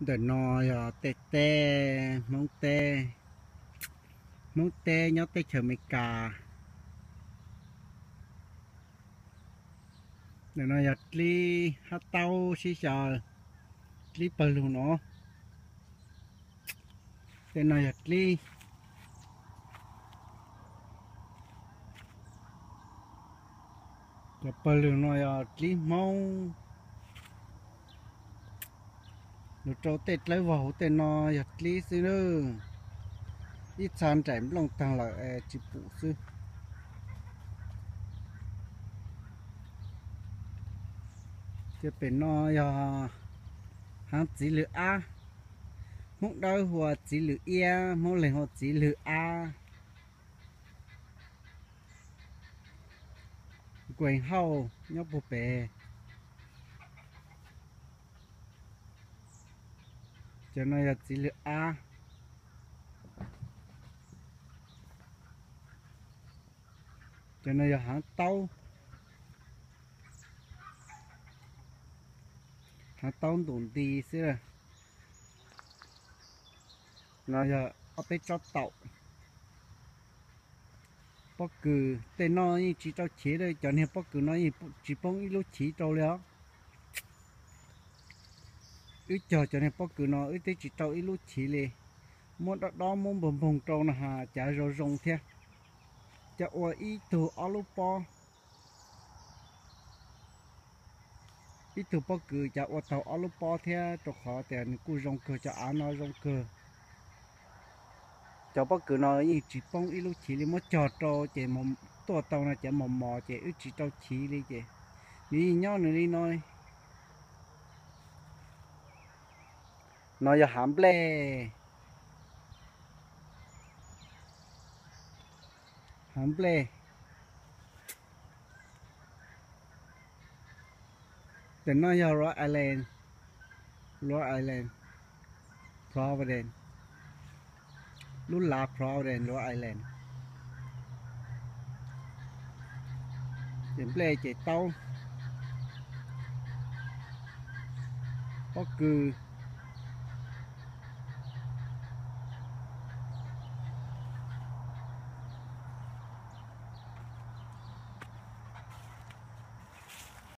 Ntawm no yog tej teb, Hmoob teb, Hmoob teb nyob teb chaws Amelikas. Ntawm no yog dlib hab taub sib xyaw, dlib pawg lug no. Tej no yog dlib. Cov pawg lug no yog dlib Hmoob. Lug rau tej dlawb vog huv tej no yog dlib xwb na. Ib txha nraim nplooj taag lawm es tsis pum xwb. Ces pem no yog haav txiv lwg ab. Hmoob Dawb hu ua txiv lwg iab, Hmoob Leeg hu ua txiv lwg ab. Nkuees hauj nyob puag pem. Cov no yog txiv lwg ab. Cov no yog haav taub. Haav taub ntum nti xwb. No yog ob peb tsob taum. Pob kws tej no yeej tsis rau chiv li, cov niag pob kws no yeej tsis poob ib lub chiv rau li os. Wb cog cov niag pob kws no wb twb tsis rau ib lub chiv li. Muab dob dob muab npoog npoog rau no has cas zoo zoo thiab. Cov ua ib tug ob lub pob, ib tug pob kws cas ua taug ob lub pob thiab, rau qhov tias nws kuj zoo kawg, cov av no zoo kawg. Cov pob kws no yeej tsis poob ib lub chiv li, muab cog rau ces tuaj tau no ces mos mos ces wb tsis rau chiv li ces nws yeej nyob nws li no. No yog hav nplej. Hav nplej. Ntawm no yog Rhode Island, Rhode Island, Providence, lub lav Providence, Rhode Island. Ces nplej ces taub, pob kws.